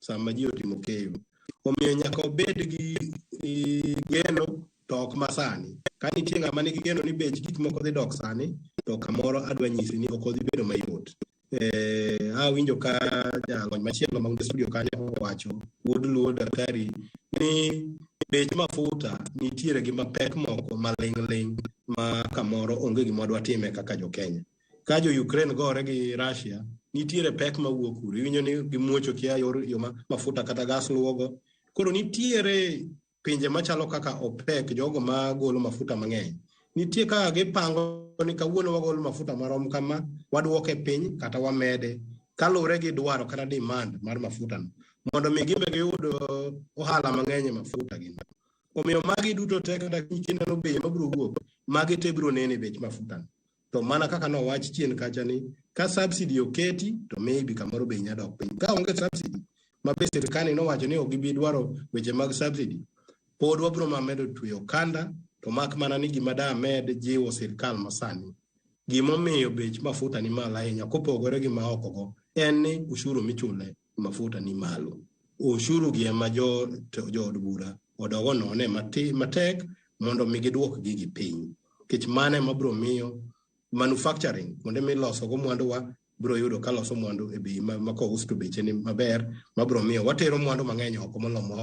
sama ji otimo keyo. Omiyo nyaka obed gi geno to ok masani. Ka nitie ng'ama nigi geno ni bech gik moko dhi dok sani, to kamoro adwa nyisi ni ok odhi bedo mayot. Awinjo ka jalony machielo ma studio kanyo owacho, wuod Luo Daktari, ni bech mafuta nitiere gi mapek moko maling' ling' ma kamoro onge gima wadwa time kaka jo Kenya. Ka jo Ukraine gore gi Russia, nitiere pek mawuok kuro. Iwinjo ni gimuocho kia yor yo ma mafuta kata gas luwogo. Koro nitiere pinje machalo kaka OPEC, jogo magolo mafuta mang'eny. Nitie kaka gipango ni kawuono wagolo mafuta marom kama, waduoke piny kata wamede kaluwore gi dwaro kata demand mar mafuta no, mondo mi gimbe giyud ohala mang'eny e mafuta gino. Omiyo magi duto te kata kineno bei mabiro wuok, magi te biro neno e bech mafuta no. To mana kaka nowach chien kacha ni ka subsidy oketi to maybe kamoro bei nyalo dok piny. Ka onge subsidy, ma be sirkal nowacho ni ok gibi dwaro weche mag subsidy, pod wabiro ma medo tweyo okanda to mak mana ni gima da med jiwo sirkal masani. Gimomiyo bech mafuta ni malo ahinya kopogore gi ma oko go en ni ushuru michule mafuta ni malo. Ushuru gi ema jo jood bura odogo none matek mondo mi giduok gigi piny. Nikech mano ema biro miyo manufacturing kuonde miloso go mwandu wa biro yudo ka loso mwandu e bei ma kous to beche ni maber mabiro miyo watero mwandu mang'eny oko molomo.